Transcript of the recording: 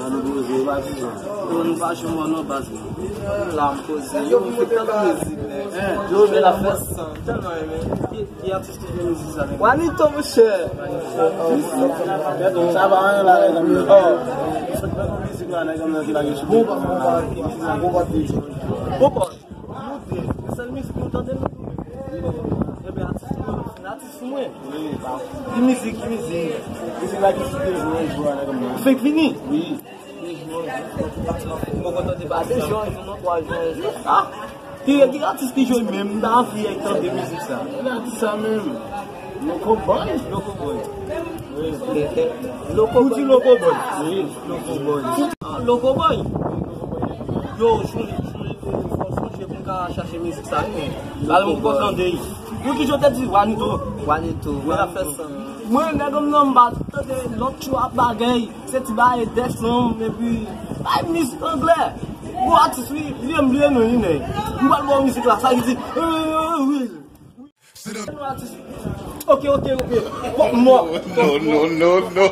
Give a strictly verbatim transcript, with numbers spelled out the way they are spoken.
Nou poze, pa di sa. Yo, nou pa janm wè non baz. La m poze. Yo, m fè tèlman mizik, nèg. Yo, men la fè san. Tèlman renmen. Ki, ki atis ki fè mizik sa, nèg? Wanito, monchè. Sa pa anyen la, nèg. Oh. Mizik la, nèg, ki lage sou. Bon, bon, bon, bon. Bon, bon. Nou de, sèl mizik nou tande nou. Ebyen, atis mwen, atis mwen. Ki mizik, ki mizik? Mizik la ki sou te jwe, jwe avèk mwen. Fenk fini? Wi. Mwen kontan de ba de jan, jounen twa jan. Ah! Ki, ki atis ki jwe menm? M ta anvi tande mizik sa. Atis sa menm. Loco Boy. Loco Boy. Wi. Loco Boy. Ou di Loco Boy? Wi, Loco Boy. Ah, Loco Boy. Yo, chonje, chonje, fò sonje pou m ka chache mizik sa, wi. Alò, m kontan de li. Pou ki jan w te di Wanito? Wanito, mwen la fè san. Mwen, nèg m nan, m pa tande lòt yo ap bagay. Se ti bagay dèsanm, epi bay mizik anglè. Gwo atis, wi, bliye m, bliye non, wi, nèg. M pral ba w mizik la, sa ki di, eh, eh, eh, wi. Ok, ok, ok. Pòp mò. No, no, no, no.